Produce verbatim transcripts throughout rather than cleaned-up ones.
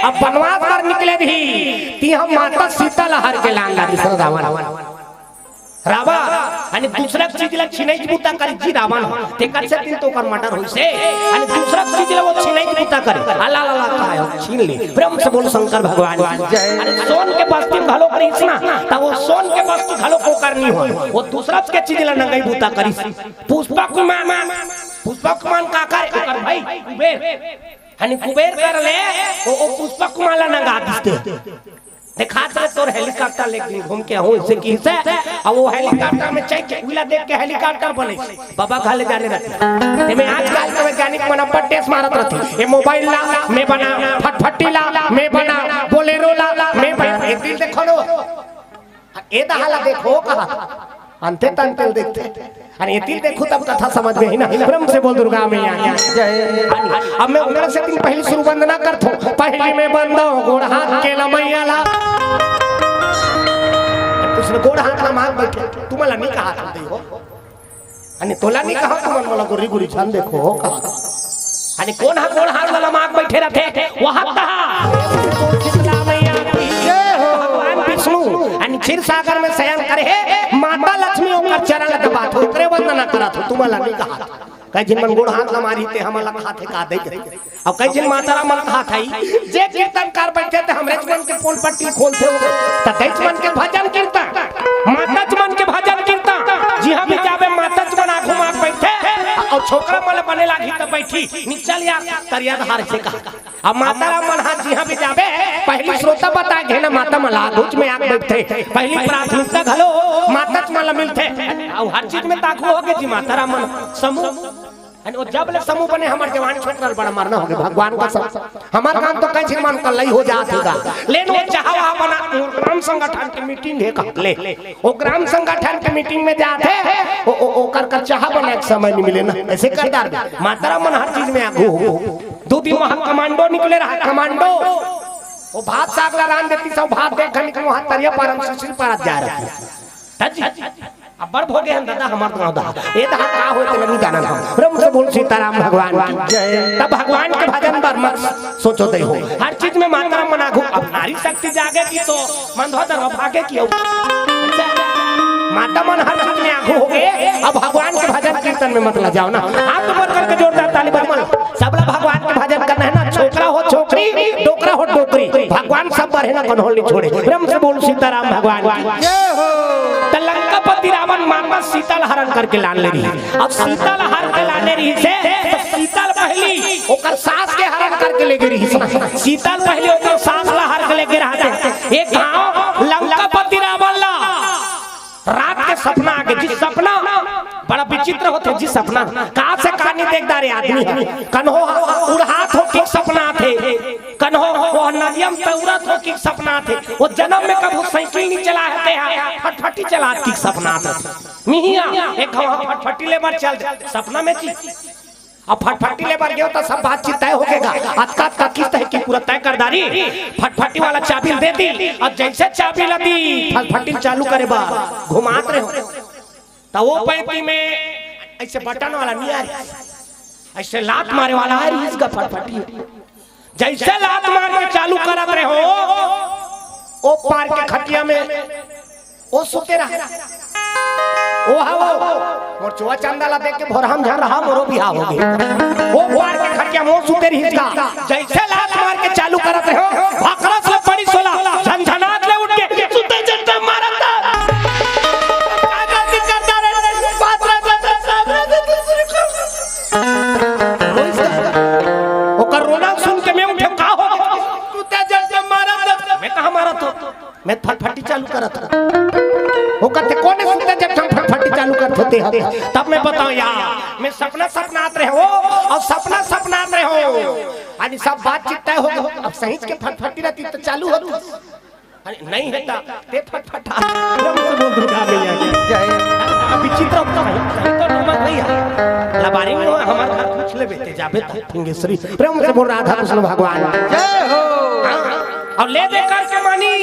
अब बनवास बर निकले रही, तिहा माता सीता ला हर के लान ला दिस रावण। रावण, अने दूसरा चीज ला छिनई के बूता करिस जी रावण, तेकर सेती तो ओकर मर्डर होइस हे। अने दूसरा चीज ला वो छिनई के बूता करे, अला ला ला, का हे, छीन ले। प्रेम से बोल शंकर भगवान की। जय। अरे सोन के बस्ती घलो करिस ना, त वो सोन के बस्ती घलो को करनी हो, वो दूसरा के चीज ला नंगई बूता करिस। पुष्पक विमान, पुष्पक विमान का करे, ओकर भाई कुबेर, अने कुबेर कर ले, वो, वो पुष्पक विमान ला नंगा दिस ते। देखात रहे तोर हेलीकॉप्टर लेके घूम के हूँ, इसे की से, अब वो हेलीकॉप्टर में चढ़ के उला देख के हेलीकॉप्टर बने, बाबा घाले जाने रहते। ते में आजकल के वैज्ञानिक मन अब्बड़ टेस्ट मारत रहते, ये मोबाइल ला मैं बना, फटफटी ला मैं बना, बोलेरो ला मैं बना, ये दिल देखो लो, ये दहा ला देखो कहा, अंते तंते देखते। अरे ये दिल देखो तब कथा समझ में ही ना। प्रेम से बोल दुर्गा मैया की। जय। अब मैं ओकरा से दिन पहली शुरू वंदना करथो। पहली में बंदो गोड़ हाथ के ला मैया ला। उसने गोड़ हाथ ला मांग बैठे। तुम्हाला नहीं कहा था हो। अने तोला नहीं कहा तुमन मोला गोरी गोरी झन देखो हो कहा। अने कोन हा गोड़ हाथ ला मांग बैठे रहते? वहां तहा। शीतला मैया की। जय हो। भगवान विष्णु अने क्षीर सागर में शयन करे हे, माता लक्ष्मी ओकर चरण दबात हो, ओकरे वंदना करत हो, तुम्हाला नहीं कहा। कई झिन मन गोड़ हाथ ला मारी ते हमला खाथे का दे दे। अब कई झिन माता राम मन कहा था, जे कीर्तनकार बैठे थे हमरे मन के पोल पट्टी खोलथे हो, त दई मन के भजन कीर्तन, माता मन के भजन कीर्तन, जिहां भी जाबे माता मन आगू माग बैठे, अउ छोकरा मन बने लागी त बैठी, निचल या तरिया धार से कहा। अब माता राम मन हा जिहां भी जाबे, पहली श्रोता बता घे ना माता मन ला, आगूच में आग बैठे, पहली प्राथमिकता घलो माता मन ला मिलथे। अउ हर चीज में ताकू होगे जी माता राम मन समूह। अने वो जब ले समूह बने, हमर जवान छोकरा ल बड़ा मरना होगे, भगवान कसम। हमर काम तो कई झिन मन कल्लई हो जात होगा, लेकिन वो चाहा वहां बना, वो ग्राम संगठन के मीटिंग हे कहत ले, वो ग्राम संगठन के मीटिंग में जात हे, वो, वो, वो कर कर चाहा बना के समय नहीं मिले ना, ऐसे कर डार दे। माता राम मन हर चीज में आगू हो। दो दिन वहां कमांडो निकले रहा, कमांडो। वो भात साग ला रांध देती, सब भात देख निकलो, वहां तरिया पार हम सुश्री पारत जा रहे हैं। तब जी, अब्बड़ भोगे हम दादा, हमार गांव दा। ए दा का होय तेला नहीं जानन हम। प्रेम से बोल सीताराम भगवान की। जय। तब भगवान के भजन बर मत सोचो दे हो। हर चीज में माता मन आगू। अब नारी शक्ति जागे की तो मंदो दर भागे की हो। माता मन हर चीज में आगू होगे। अब भगवान के भजन कीर्तन में मत लजाओ ना। हाथ ऊपर करके जोरदार ताली बजाओ। सबला भगवान के भजन करना है ना। छोकरा हो छोकरी, डोकरा हो डोकरी, भगवान सब बर हे ना, कन्होल नहीं छोड़े। प्रेम से बोल सीताराम भगवान की। जय हो। त लंकापति रावण माता सीता ल हरण करके लान ले रही। अब सीता ल हर के लाने रही से, त सीता ल पहली ओकर सास के हरण करके ले गे रही से। सीता ल पहली ओकर सास ल हर के ले गे रहते। एक घांव लंकापति रावण ला रात के सपना आगे, जी सपना बड़ा विचित्र होथे, जी सपना कहां से कहानी देखदा रे आदमी ह। कन्हो उड़हात हो कि सपना आथे, कन्हो वो नदिया में तौरत हो कि सपना आथे। वो जन्म में कभू साइकिल नहीं चला हे, ते हा फटफटी चलात कि सपना आथे। मिहिया एक घांव फटफटी ले बर चल दे, सपना में जी। अब फटफटी ले बर गयो त सब बातचीत तय होगे गा। अतका अतका किस्त हे कि पूरा तय कर डारी। फटफटी वाला चाबी ल दे दी। अब जैसे चाबी ल दी, फटफटी ल चालू करे बर घुमात रहे हो, त वो पैंती में ऐसे बटन वाला नहीं आ रही, ऐसे लात मारे वाला आ रही इसका फटफटी। जैसे लात मार के चालू करत रहे हो, ओ पार के खटिया में ओ सुते रहा। ओ हा वो। मोर चुआ चंदा ला देख के भोरहम झन रहा, मोरो बिहाव होगे। ओ पार के खटिया में ओ सुते रहिस गा। जैसे लात मार के चालू करत रहे हो, भकरस ले पड़ी सोला, झनझनात ले उठ के, सुते जट्टा मारत। ओकर रोना सुन के मैं उठे, का हो? सुते जट्टा मारत। मैं कहां मारत हो? मैं फटफटी चालू करत हूं। वो कहते, "कोन हे सुते जब हम फटफटी चालू करत होते हैं?" तब मैं बताऊं यार, मैं सपना सपनात रहे हो अउ सपना सपनात रहे हो। आज सब बातचीत तय हो गई, अब सही के फटफटी रहती त चालू होत। अरे नहीं हे त ते फटफटा। प्रेम से बोल दुर्गा मैया की। जय। अब विचित्र होता है, तो नौबत नहीं है। लबारी में हमारे घर पूछ ले बेटे, जाबे त फिंगेश्वरी। प्रेम से बोल राधा कृष्ण भगवान। जय हो। हाँ। अउ ले दे करके मानी,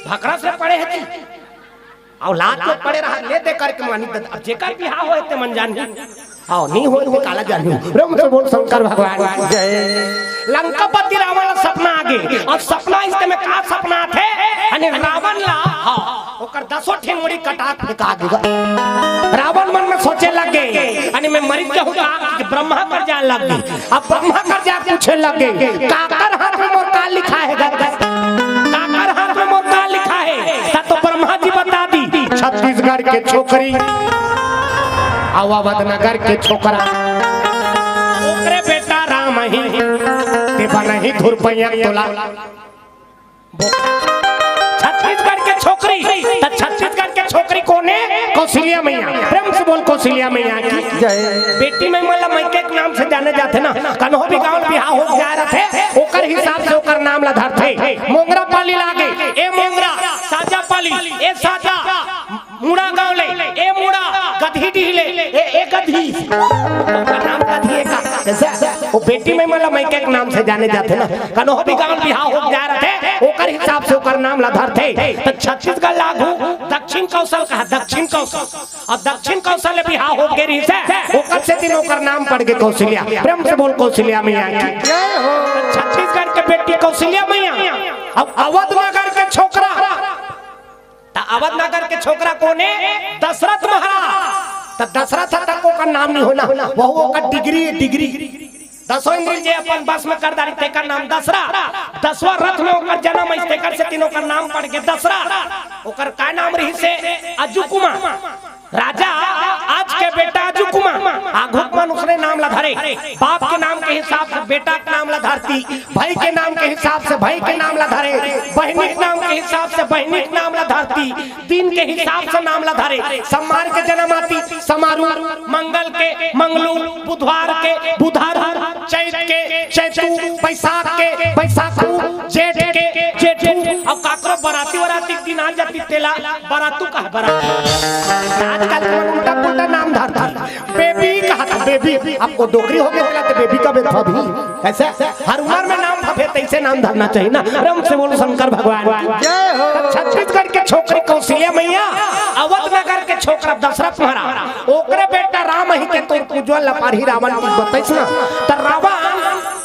भकरस ले पड़े हे जी। अउ लात में पड़े रहा, ले दे करके मानी। अब जेकर बिहाव होय ते मन जानही। हाँ, नहीं होय तो काला जानू। प्रेम से बोल शंकर भगवान की जय। लंकापति रावण ला सपना आगे, अउ सपना इस ते में का सपना आथे? यानी रावण ला, हाँ, ओकर दसों ठे मुड़ी कटा के फेंका गे। रावण मन में सोचे लग गे, यानी मैं मरिच जाहूँ का, कि ब्रह्मा कर जाए लग गे। अब ब्रह्मा कर जाए पूछे लग गे, काकर हाथ में मोर का लिखा हे गा? काकर हाथ में मोर का लिखा हे? ता तो ब्रह्मा जी बता दी, छत्तीसगढ़ के छोकरी, अउ अवध नगर के छोकरा, ओकरे बेटा राम ही, ते बनही धुरपैया तोला। छत्तीसगढ़ के छोकरी, त छत्तीसगढ़ के छोकरी कोने? कौशल्या मैया। प्रेम से बोल कौशल्या मैया की जय। बेटी में मन ला मइके के नाम से जाने जाथे ना, कन्हो भी गाँव बिहाव हो जा रथे, ओकर हिसाब से ओकर नाम ला धरथे। मोंगरा पाली लागे, ए मोंगरा, साजा पाली, ए साजा, मुड़ा गाँव ले, ए मुड़ा, गधी डीह ले, ए, ए गधी। नाम गधी ए का? जैसे वो बेटी में मन ला मइके के नाम से जाने जाथे ना, कन्हो भी गाँव बिहाव हो जा रथे, ओकर हिसाब से ओकर नाम ला धरथे। त छत्तीसगढ़ लागू दक्षिण कौशल कहा, दक्षिण कौशल। अउ दक्षिण कौशल ले बिहाव हो गे रहिस हे, ओकर सेती ओकर नाम पड़ गे कौशल्या। प्रेम से बोल कौशल्या मैया की। जय हो। त छत्तीसगढ़ के बेटी कौशल्या मैया, अउ अवध नगर के छोकरा, त अवध नगर के छोकरा कोने? दशरथ महाराज। त दशरथ तक ओकर नाम नहीं होना, वहू ओकर डिग्री, डिग्री। दसों इंद्री जे अपन बस में कर डारी, तेकर नाम दशरथ। दसवाँ रथ में ओकर जन्म अइस, तेकर सेती ओकर नाम पड़ गे दशरथ। ओकर का नाम रहिस हे? अजू कुमार। राजा आज के बेटा अजू कुमार। आघू के मन उसने नाम ला धरे, बाप के नाम के हिसाब से बेटा के नाम ला धरती, भाई के नाम के हिसाब से भाई के नाम ला धरे, बहिनी के नाम के हिसाब से बहिनी के नाम ला धरती, दिन के हिसाब से नाम ला धरे। सम्मार के जन्म आती, समारू, मंगल के मंगलू, बुधवार के बुधारू, चैत के चैतू, बैसाख के बैसाखू, जेठ के जेठू। अउ काकरो बराती वराती दिन आ जाती, तेला बरातू कहा, बरातू। आजकल के मन उल्टा पुल्टा नाम धरता, बेबी कहा था, बेबी। अब वो डोकरी हो गे तेला, त बेबी का बेटा भी। कैसे? हर उमर में नाम फफे, तैसे नाम धरना चाहिए ना। प्रेम से बोल शंकर भगवान की। जय हो। त छत्तीसगढ़ के छोकरी कौशल्या मैया, अवध नगर के छोकरा दशरथ महाराज, ओकरे बेटा राम ही के तोर उज्जवल लपारही रावण की बतइस ना। त रावण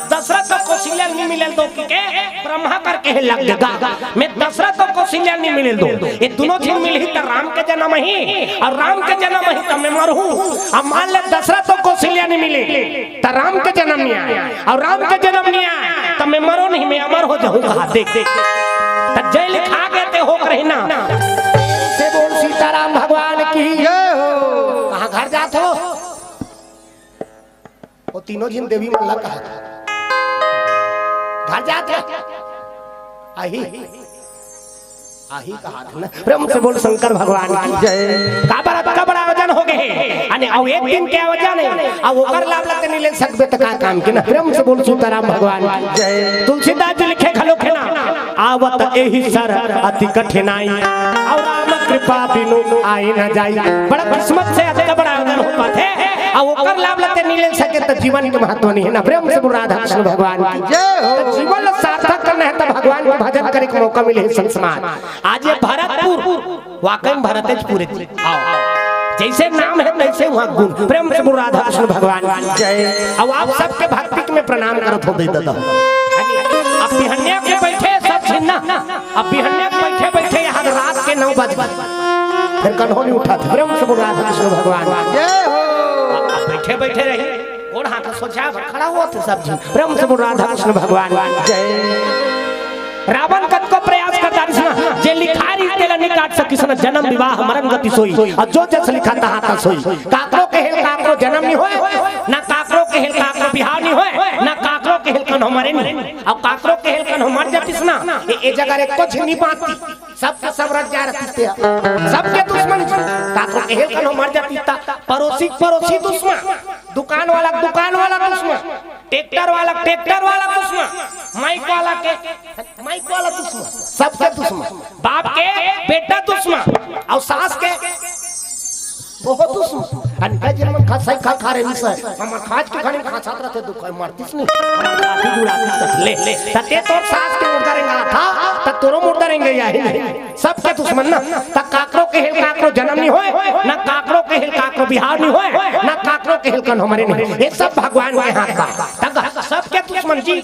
दशरथ अउ कौशल्या नहीं मिले ल दो के, ब्रह्मा करके हे लग गा। मैं दशरथ अउ कौशल्या नहीं मिले ल दो, ये दोनों झिन मिलही त राम के जन्म ही, अउ राम के जन्म ही त मैं मरहूँ। अब मान ले दशरथ अउ कौशल्या नहीं मिले, त राम के जन्म नहीं आय, अउ राम के जन्म नहीं आय, त मैं मरो नहीं, मैं अमर हो जाहूँ कहा। देख, देख, त जय लिखा गे ते हो करही ना। से बोल सीताराम भगवान की। जय हो। कहाँ घर जात हो? वो तीनों झिन देवी मन ला कहा, घर जात हे। आही, आही कहा था ना। प्रेम से बोल शंकर भगवान की जय। काबर अतका बड़ा आयोजन हो गे हे, अने अउ एक दिन के आयोजन हे, अउ ओकर लाभ ला ते नहीं ले सकबे त का काम के ना। प्रेम से बोल सीताराम भगवान की जय। तुलसीदास जी लिखे घलो के ना, आवत एही सर अति कठिनाई, अउ राम कृपा बिनु आई न जाई। बड़ा किस्मत से अतका बड़ा आयोजन हो पाथे, अउ ओकर लाभ ला ते नहीं ले सके त जीवन के महत्व नहीं हे ना। प्रेम से बोल राधा कृष्ण भगवान की जय हो। त जीवन ला सार्थक करना हे त भगवान के भजन करे के मौका मिले हे संत समाज। आज ये भरतपुर वाकई में भरतेजपुर हे। हाँ। जैसे नाम हे तैसे वहाँ गुण। प्रेम से बोल राधा कृष्ण भगवान की जय। अब आप सबके भक्ति के मैं प्रणाम करत हों दे दादा। अब बिहनिया के बैठे सब झिन ना, अब बिहनिया के बैठे बैठे यहाँ रात के नौ बज गे, फेर कन्हो नहीं उठा था। प्रेम से बोल राधा कृष्ण भगवान की जय हो। अब बैठे बैठे रही, गोड़ हाथ सोचा खड़ा होत हे सब झिन। प्रेम से बोल राधा कृष्ण भगवान की जय। रावण कतको प्रयास करता रहिस ना, जे लिखा रहिस तेला नहीं काट सकिस ना, जन्म विवाह मरण गति सोई, अउ जो जस लिखा तहाँ तस होई। काकरो के हेल काकरो जन्म नहीं होय, ना काकरो के हेल काकरो बिहाव नहीं होय, ना काकरो के हेल कन्हो मरे नहीं, अउ काकरो के हेल कन्हो मर जातिस ना, ए, ए जगह रे कुछ नहीं बांचती। सबके सब रच जा रहिस ते, सबके दुश्मन। काकरो के हेल कन्हो मर जातिस त परोसी परोसी दुश्मन, दुकान वाला दुकान वाला दुश्मन, ट्रैक्टर वाला ट्रैक्टर वाला दुश्मन, माइक वाला के माइक वाला दुश्मन, सबके दुश्मन, बाप के बेटा दुश्मन, अउ सास के बहुत दुश्मन। अनका जिन मन खसई खा खा रहे निसय, हमर खाज के खाने में खासात रहते दुख है, मरतिस नहीं। हमर खाती जुड़ाती तक ले, ले, तते तोर सास के उधर था, त तोरो मुर्दा रेंगे या ही नहीं। सबके दुश्मन ना, त काकरो के हेल काकरो जन्म नहीं होय, ना काकरो के हेल काकरो बिहाव नहीं होय, ना काकरो के हेल कन हमरे नहीं। ये सब भगवान के हाथ बा। त सबके दुश्मन जी।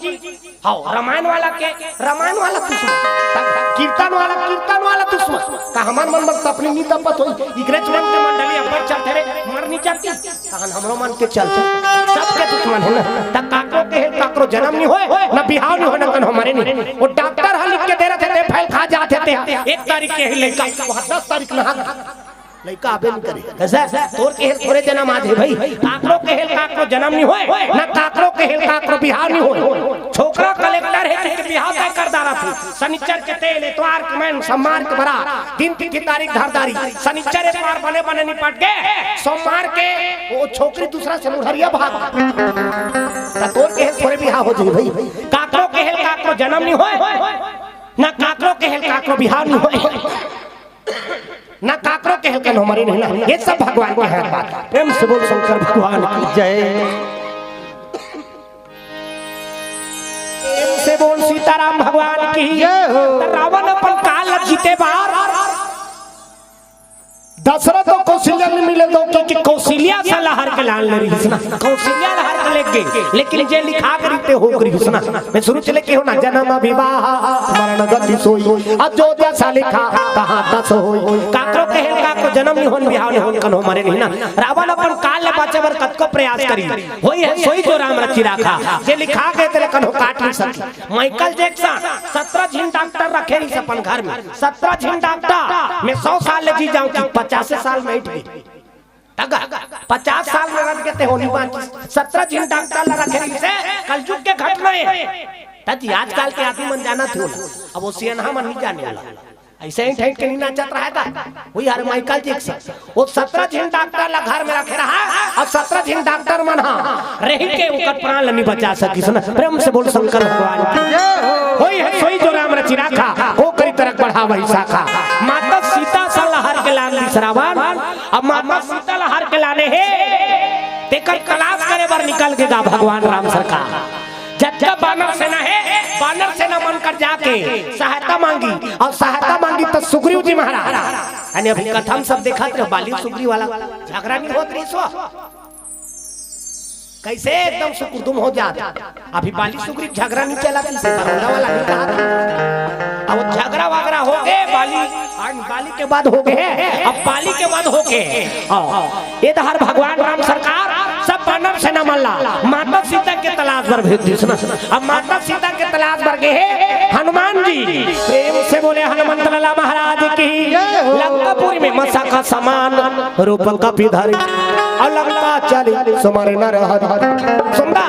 हाँ, रामायण वाला के, रामायण वाला दुश्मन, त कीर्तन वाला, कीर्तन वाला दुश्मन। त हमर मन मन तपनी नहीं तपत होई, इकरेच मन के मंडली अब्बड़ चलथे रे, मर नहीं जाती। तहन हमरो मन के चलथे, सबके दुश्मन है ना। त काकरो के हेल काकरो जन्म नहीं होय, ना बिहाव नहीं होय, ना कन हमरे नहीं। वो डॉक्टर ह लिख के दे रहे थे, ते फाइल खा जाते थे। एक तारीख के ही लइका, वो दस तारीख नहा लइका आबे नहीं करे। कैसे? तोर के हेल थोरे जन्म आज है भाई। काकरो के हेल काकरो जन्म नहीं होय, ना काकरो के हेल काकरो बिहाव नहीं होय। छोकरा कलेक्टर है, तेके बिहाव तय कर डारा थी। शनिचर के तेल, एतवार के मैन, सोमवार के बरात, दिन तिथि तारीख धर डारी। शनिचर एतवार बने बने निपट के, सोमवार के वो छोकरी दूसरा से मुढ़रिया भाग। त तोर के हेल थोरे बिहाव हो जाई भाई। काकरो के हेल काकरो जन्म नहीं होय, ना काकरो के हेल काकरो बिहाव नहीं होय, ना काकरो के हेल कन हमरे नहीं ना। ये सब भगवान के हाथ बात। प्रेम से बोल शंकर भगवान की जय। प्रेम से बोल सीताराम भगवान की। जय हो। त रावण अपन काल जीते बार दशरथ तो कौशल्या नहीं मिले तो, क्योंकि कौशल्या से लहर के लान ले रहिस ना, कौशल्या लहर के लेके, लेकिन जे लिखा करी ते हो करी ना। मैं शुरू चले के हो ना, जन्म विवाह मरण गति सोई, अयोध्या सा लिखा कहाँ दस होई। काकरो के हेल काकरो जन्म नहीं होन, बिहाव नहीं होन, कन हमरे नहीं ना। रावण अपन काल ले बाचे बर कतको प्रयास करी, होई है सोई जो राम रचि राखा, जे लिखा गए तेला कन हो काट नहीं सकी। माइकल जैक्सन सत्रह झिन डॉक्टर रखे रहिस अपन घर में, सत्रह झिन डॉक्टर। मैं सौ साल ले जी जाऊं कि पचासे साल में उठ गई। तगा, पचास साल में रह के ते होनी बात। सत्रह झिन डॉक्टर ला रखे रहिस, कलयुग के घटना है। तजी आजकल के आदमी मन जाना थे। अब वो सियनहा मन नहीं जाने वाला। ऐसे ही ठैठ के नहीं नाचत रहा था। वही हर माइकल जैक्सन। वो सत्रह झिन डॉक्टर ला घर में रखे रहा, अब सत्रह झिन डॉक्टर मन हा रही के ओकर प्राण ला नहीं बचा सकिस ना। प्रेम से बोल शंकर भगवान की। होई है सोई जो राम रचि राखा, हो करी तरक बढ़ावहि शाखा। माता सीता सा लहर के लान दिस रावण, अब माता सीता लहर के लाने हे, तेकर तलाश करे बर निकल गे गा भगवान राम सरकार। जतका बानर सेना हे, बानर सेना मन कर जाके सहायता मांगी, अउ सहायता मांगी त सुग्रीव जी महाराज। अने अभी कथा म सब देखत रहे, बाली सुग्रीव वाला झगड़ा नहीं होत रहिस वो। कैसे एकदम सुकुरदुम हो जात। अभी बाली सुग्रीव झगड़ा नहीं चला, किसे दरोगा वाला नहीं कहा। अब झगड़ा वगैरह हो गए, बाली, आज बाली के बाद हो गए, अब बाली के बाद हो गए। आओ। ये तो हर भगवान राम सरकार सब मानव सेना मन ला माता सीता के तलाश बर भेज दिस ना। अब माता सीता के तलाश बर गे हे हनुमान जी। प्रेम से बोले हनुमंत लाला महाराज की। जय हो। लंकापुरी में मसा का समान रूप कपि धरि, अउ लंका चली सुमरि नर हरि। सुंदा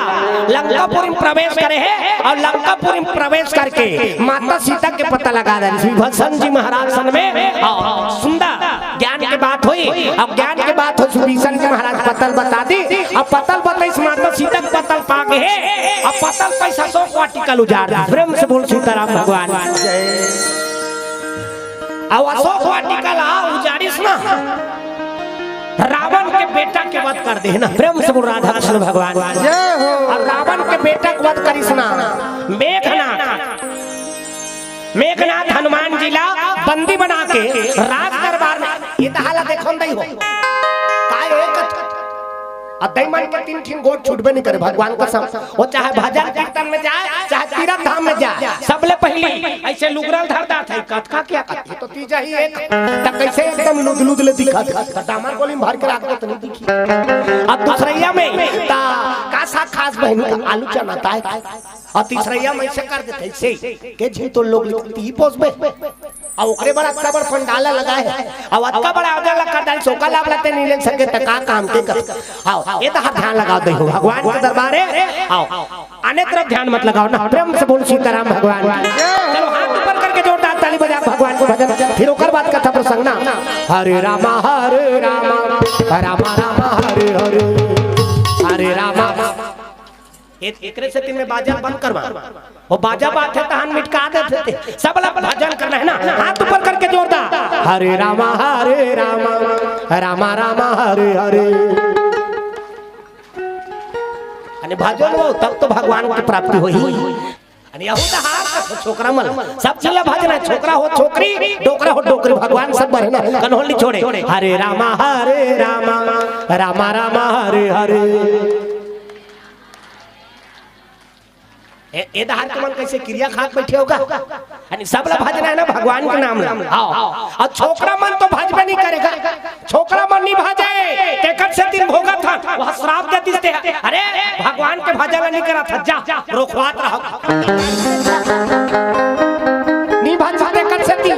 लंकापुरी में प्रवेश करे हे, अउ लंकापुरी में प्रवेश करके माता सीता के पता लगा दे। विभीषण जी महाराज सन में, अउ सुंदा ज्ञान के बात होई, अब ज्ञान के बात हो, विभीषण जी महाराज पता ल बता दी, अब पता ल बताइस माता सीता के पता ल पागे हे, अब पता ल पैसा सौ कोटि कल उजाड़ दी। प्रेम से बोल सीताराम भगवान। अब अशोक वाटिका ला उजाड़िस ना, रावण के बेटा के वध कर दे ना। प्रेम से बोल राधा कृष्ण भगवान। जय हो। और रावण के बेटा के वध करिस ना, मेघनाथ, मेघनाथ हनुमान जी ला बंदी बना के राज दरबार में, ये तहाला देखो नहीं हो, काय एक अब दई मन के तीन ठिन गोठ छूटबे नहीं करे, भगवान कसम। वो चाहे भजन कीर्तन में जाए, चाहे तीरथ धाम में जाए, सबले पहली ऐसे लुगरा ल धर डारथे, कतका क्या कथे, तो तीजा ही एक, त कैसे एकदम लुद लुद ले दिखत, त डामर गोली में भर के राख दो तो नहीं दिखी। अब दूसरैया में, त का साग खास बहिनी, त आलू चना ताय। अउ तीसरैया में ऐसे कर देथे, ऐसे, के झिन तो लोग लिखती ही पोसबे। अउ ओकरे बर अतका बड़ पंडाल लगाए हे। अउ अतका बड़ आयोजन ला कर डालिस, ओकर लाभ ला ते नहीं ले सके, त का काम के कर। आओ, ये तो हाथ ध्यान लगाओ, देखो, भगवान के दरबार हे। आओ, आने तरफ ध्यान मत लगाओ ना, प्रेम से बोल सीताराम भगवान की। चलो, हाथ ऊपर करके जोरदार ताली बजा भगवान को भजन, फिर ओकर बाद कथा प्रसंग ना। हरे रामा, हरे रामा, रामा रामा, हरे हरे, हरे रामा। ए-, एकरे सेती मैं बाजा बंद करवा। वो बाजा बात हे, तहन मिटका देथे। सब ला भजन करना हे ना, हाथ ऊपर करके जोरदार। हरे रामा, हरे रामा, रामा रामा, हरे हरे। अने भजन हो, तब तो भगवान की प्राप्ति होही। अने यहू तो हार छोकरा मन, सब चीज ला भजना हे। छोकरा हो छोकरी, डोकरा हो डोकरी, भगवान सब बर हे ना, कन्हो ल नइ छोड़े। हरे रामा हरे रामा, रामा रामा हरे हरे। ए, ए डहर तुमन कइसे किरिया खा के बइठे हो गा? यानी सब ला भजना हे ना भगवान के नाम ला। हाँ। अउ छोकरा मन तो भजबे नइ करे गा। छोकरा मन नइ भजे, तेकर सेती भोगत हन। ओह श्राप दे दिस ते, अरे, भगवान के भजन नइ करत हस, जा, रोखवात रहो। नइ भजस तेकर सेती।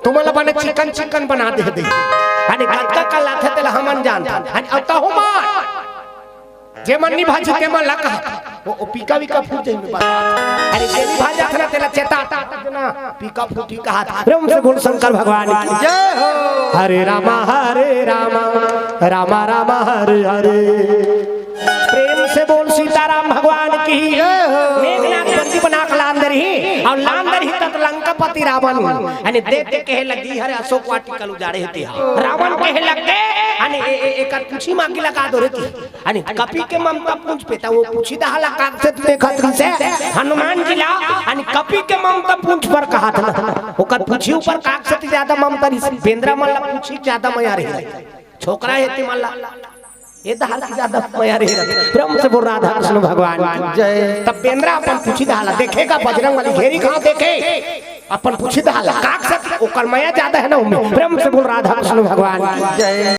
तुमन ला बने चिकन चिकन बना दे दे। यानी कतका कलाथे तेला हमन जानथन। यानी अउ तहूँ मान। जे मन नइ भजे ते मन ला कहा। ओ, ओ पीका वीका फूट जाही। अरे जे नइ भजे तेला चेता। पीका फूटी कहा। प्रेम से बोल शंकर भगवान की। जय हो। हरे रामा हरे रामा, रामा रामा हरे हरे। प्रेम से बोल सीताराम भगवान की। जय हो। मेघनाथ बंदी बना के लान दे रही, अउ लान दे रही तब लंकापति रावण। यानी देख के कहे लगी, "हरे अशोक वाटिका ल उजाड़े हे तेहा।" रावण कहे लग गे, यानी ए, ए, एकर पूछी मांगी लगा दो रे तेहा। यानी कपि के ममता पूंछ पे त ओ पूछी डहर ला काग से देखत रहिसे हनुमान जी ला, यानी कपि के ममता पूंछ पर कहात ना, ओकर पूछी ऊपर काग से जादा ममता रहिसे। बेंदरा मन ला पूछी जादा मया रहे, छोकरा हे ते मन ला ए डहर के जादा मया रहे। प्रेम से बोल राधा कृष्ण भगवान की। जय। तब बेंदरा अपन पूछी डहर ला देखे गा, बजरंग बली घेरी घाव देखे, अपन पूछी डहर ला काग से ओकर मया जादा हे ना ओमे। प्रेम से बोल राधा कृष्ण भगवान की। जय।